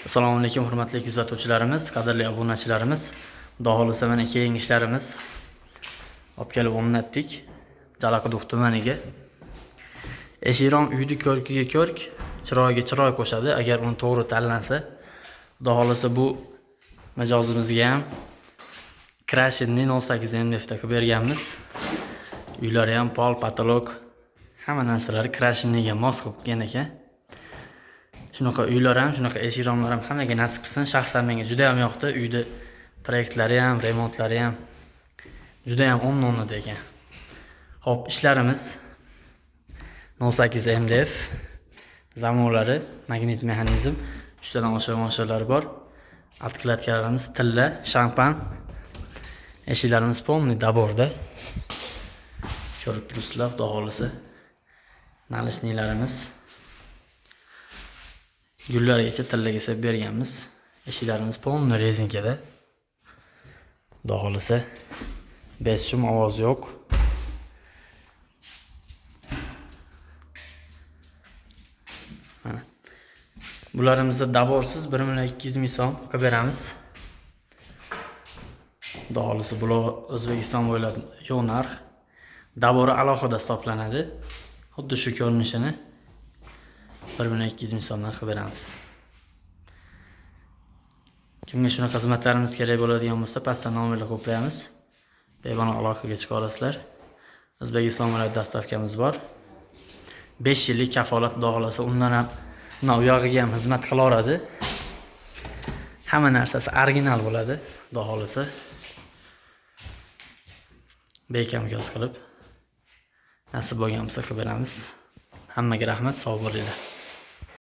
Assalomu alaykum, hurmatli kuzatuvchilarimiz, qadrli obunachilarimiz. Xudo xohlasa, mana keyingi ishlarimiz olib kelib o'rnatdik Jalaquduq tumaniga. Eshikrom uyni ko'rkiga ko'rk, chiroyiga chiroy qo'shadi, agar uni to'g'ri tanlansa. Xudo xohlasa, bu mijozimizga ham крашенный 08 MDF da qilib berganmiz. Uylari ham pol, потолок, hamma narsalari крашенный ga mos qilib kelgan ekan. Shunaqa uylar ham, shunaqa eshik romlar ham hammaga nasib qilsin. Shaxsan menga juda ham yoqdi. Uyni proyektlari ham, remontlari ham juda ham o'rni o'rnida ekan. Xo'p, ishlarimiz 08 MDF zamonlari, magnit mexanizm, uchtadan oshiq moshinalari bor. Откладка larimiz tilla, shampan. Eshiklarimiz полный добор da. Ko'rib turibsizlar, xudo xohlasa. Наличный larimiz gullargacha tillaga sepib berganmiz. Eshiklarimiz полный резинка da. Xudo xohlasa, без шум, ovoz yo'q. Mana. Bularimizda добор siz 1 million 200 ming so'm qilib beramiz. Xudo xohlasa, bular O'zbekiston bo'ylab yo'q narx. Добор i alohida hisoblanadi. Xuddi shu ko'rinishini 1 million 200 ming so'mdan qilib beramiz. Kimga shunaqa xizmatlarimiz kerak bo'ladigan bo'lsa, pastdan nomerlar qo'yib qo'yamiz. Bemalol aloqaga chiqa olasizlar. O'zbekiston bo'ylab доставка miz bor. 5 yillik kafolat, xudo xohlasa, undan ham undan u yog'iga ham xizmat qilaveradi. Hamma narsasi original bo'ladi, xudo xohlasa. Bekam ko'z qilib nasib bo'lgan bo'lsa qilib beramiz. Hammaga rahmat, sog' bo'linglar.